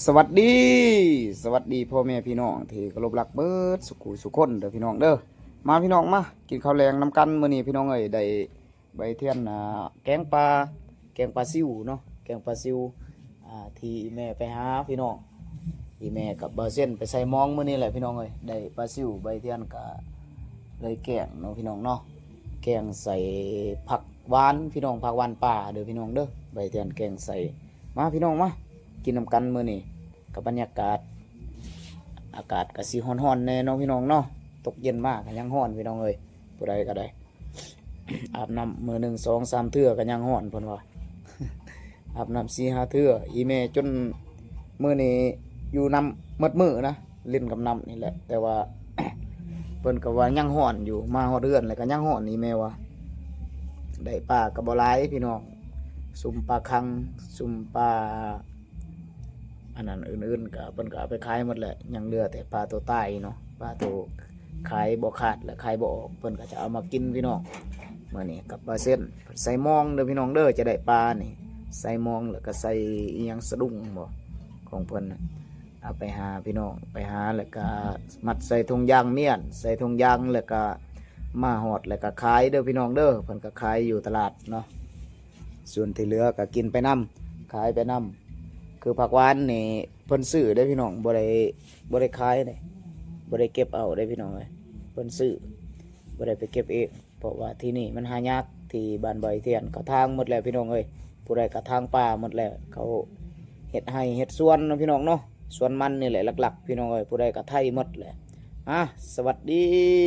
ສະຫວັດດີ ສະຫວັດດີພໍ່ແມ່ພີ່ນ້ອງທີ່ເຄົາລົບຮັກເບິດສຸຂູສຸຄົນເດີພີ່ນ້ອງເດີ. ມາພີ່ນ້ອງ ມາກິນເຂົ້າແລງນຳກັນ. ມື້ນີ້ພີ່ນ້ອງເອີຍ ໄດ້ໃບທຽນ ອ່າ ແກງປາ ແກງປາຊິວເນາະ ແກງປາຊິວ ອ່າ ທີ່ອີ່ແມ່ໄປຫາພີ່ນ້ອງ ອີ່ແມ່ກັບບ່າວເຊັນໄປໃສ່ມອງມື້ນີ້ແຫຼະພີ່ນ້ອງເອີຍ. ໄດ້ປາຊິວ ໃບທຽນກະເລີຍແກງເນາະພີ່ນ້ອງເນາະ ແກງໃສ່ຜັກຫວານພີ່ນ້ອງ ຜັກຫວານປ່າເດີພີ່ນ້ອງເດີ ໃບທຽນແກງໃສ່. ມາພີ່ນ້ອງ ມາກິນນຳກັນມື້ນີ້ ກັບບັນຍາກາດ ອາກາດກະຊິຮ້ອນໆແດ່ເນາະພີ່ນ້ອງເນາະ. ຕົກເຢັນມາກະຍັງຮ້ອນພີ່ນ້ອງເອີຍ ຜູ້ໃດກະໄດ້ ອາບນ້ຳມື້ໜຶ່ງສອງສາມເທື່ອກະຍັງຮ້ອນເພິ່ນວ່າ ອາບນ້ຳສີ່ຫ້າເທື່ອ. ອີ່ແມ່ຈົນມື້ນີ້ຢູ່ນຳໝົດມື້ນະ ຫຼິ້ນກັບນ້ຳນີ້ແຫຼະ ແຕ່ວ່າ ເພິ່ນກະວ່າຍັງຮ້ອນຢູ່ ມາຮອດເຮືອນແລ້ວກະຍັງຮ້ອນ ອີ່ແມ່ວ່າ. ໄດ້ປາກະບໍ່ຫຼາຍພີ່ນ້ອງ ຊຸມປາຄັງ ຊຸມປາ ອັນນັ້ນອື່ນໆກະເພິ່ນກະເອົາໄປຂາຍໝົດແຫຼະ ຍັງເຫຼືອແຕ່ປາໂຕຕາຍເນາະ ປາໂຕຂາຍບໍ່ຂາດ ແລະຂາຍບໍ່ອອກ ເພິ່ນກະຈະເອົາມາກິນພີ່ນ້ອງ. ມື້ນີ້ກັບບ່າວເຊັນ ໃສ່ມອງເດີພີ່ນ້ອງເດີ ຈະໄດ້ປານີ້ ໃສ່ມອງ ແລ້ວກະໃສ່ອີ່ຫຍັງ ສະດຸ້ງບໍ່ ຂອງເພິ່ນ ເອົາໄປຫາພີ່ນ້ອງ ໄປຫາ ແລ້ວກະມັດໃສ່ຖົງຢາງມ້ຽນ ໃສ່ຖົງຢາງ ແລ້ວກະມາຮອດ ແລ້ວກະຂາຍເດີພີ່ນ້ອງເດີ. ເພິ່ນກະຂາຍຢູ່ຕະຫຼາດເນາະ ສ່ວນທີ່ເຫຼືອກະກິນໄປນຳ ຂາຍໄປນຳ. ຄືຜັກຫວານນີ້ເພິ່ນຊື້ເດ້ພີ່ນ້ອງ ບໍ່ໄດ້ ບໍ່ໄດ້ຂາຍເດ້ ບໍ່ໄດ້ເກັບເອົາເດ້ພີ່ນ້ອງເອີຍ ເພິ່ນຊື້ ບໍ່ໄດ້ໄປເກັບເອງ ເພາະວ່າທີ່ນີ້ມັນຫາຍາກ ທີ່ບ້ານບ່າວທຽນເຂົາຖາງໝົດແລ້ວພີ່ນ້ອງເອີຍ ຜູ້ໃດກະຖາງປ່າໝົດແລ້ວ ເຂົາເຮັດໄຮ່ເຮັດສວນເນາະພີ່ນ້ອງເນາະ ສວນມັນນີ້ແຫຼະຫຼັກໆ ພີ່ນ້ອງເອີຍ ຜູ້ໃດກະໄຖໝົດແຫຼະ. ອ່າ ສະຫວັດດີ.